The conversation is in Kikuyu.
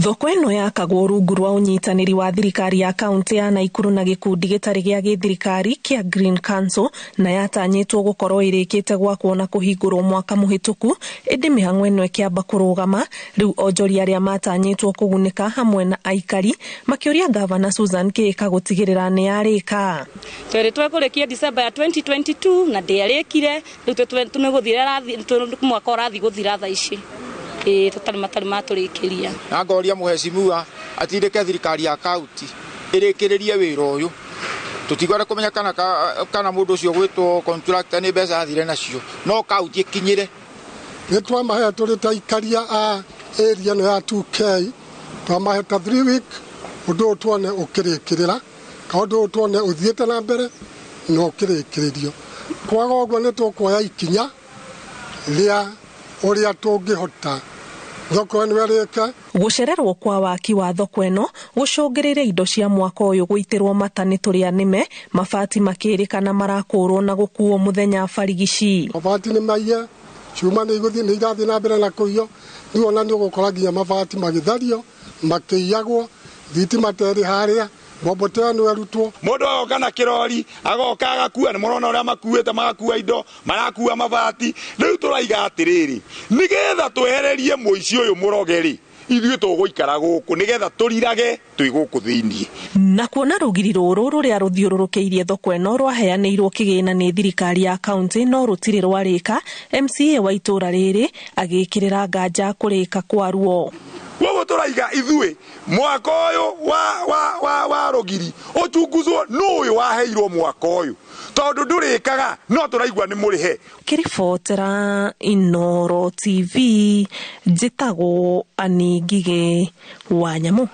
Thoko ĩno yakagwo rungu rwa ũnyitanĩri wa thirikari ya kaunti ya Naikuru na gĩkundi gĩtarĩ gĩa gĩthirikari kĩa Green Council, na yatanyĩtwo gũkorwo ĩrĩkĩte gwakwo na kũhingũrwo mwaka mũhĩtũku, ĩndĩ mĩhang'o ĩno ĩkĩamba kũrũgama. Rĩu onjoria arĩa matanyĩtwo kũgunĩka hamwe na aikari makĩũria Gavana Susan Kihika gũtigĩrĩra nĩ yarĩka. Tweritwo ĩkũrĩkie December ya 2022 na ndĩarĩkire. Rĩu nĩgũthira mwaka ũrathiĩ gũthira thaa ici, ĩĩ, tũtarĩ matarĩ matũrĩkĩria. Na ngoria mũhecimiwa atindĩke thirikari ya kaunti ĩrĩkĩrĩrie wĩra ũyũ. Tũtikwenda kũmenya kana mũndũ ũcio gwĩtwo contractor nĩ mbeca athire nacio, no kaunti ĩkinyĩre. Nĩ twamahe tũrĩ ta ikaria a area ĩno ya 2K, twamahe ta 3 week ũndũ ũyũ tuone ũkĩrĩkĩrĩra, kana ũndũ ũyũ tuone ũthiĩte na mbere na ũkĩrĩkĩrĩrio. Kwaga ũguo, nĩ tũkuoya ikinya rĩa ũrĩa tũngĩhota thoko ĩno ĩrĩke. Gũcererwo kwa waki wa thoko ĩno gũcũngĩrĩire indo cia mwako ũyũ gũitĩrwo mata nĩ tũrĩa nĩme, mabati makĩrĩkana marakũrwo na gũkuo mũthenya barigici. Mabati nĩ maiye, cuma nĩ igũthiĩ, nĩ irathiĩ na mbere na kũiywo. Rĩu ona nĩ ũgũkora nginya mabati magĩthario, makĩiyagwo, thitima terĩ harĩa mbombo ta ĩno ĩrutwo. Mũndũ agoka na kĩrori, agoka agakua. Nĩ mũrona ũrĩa makuĩte, magakua indo, marakua mabati. Rĩu tũraiga atĩrĩrĩ, nĩgetha twehererie mũici ũyũ mũroge rĩ, ithuĩ tũgũikara gũkũ nĩgetha tũrirage twĩ gũkũ thĩiniĩ. Na kuona rũgiri rũrũ rũrĩa rũthiũrũrũkĩirie thoko ĩno rwaheanĩirwo kĩgĩna nĩ thirikari ya kaunti no rũtirĩ rwarĩka, MCA wa itũũra rĩrĩ agĩkĩrĩra nganja kũrĩka kwaruo. Koguo tũraiga ithuĩ mwaka ũyũ wa rũgiri ũchunguzwo, nũ ũyũ waheirwo mwaka ũyũ, tondũ ndũrĩkaga no tũraigua nĩ mũrĩhe. Kĩribotera Inooro TV, njĩtagwo Ani Ngigĩ wa Nyamũ.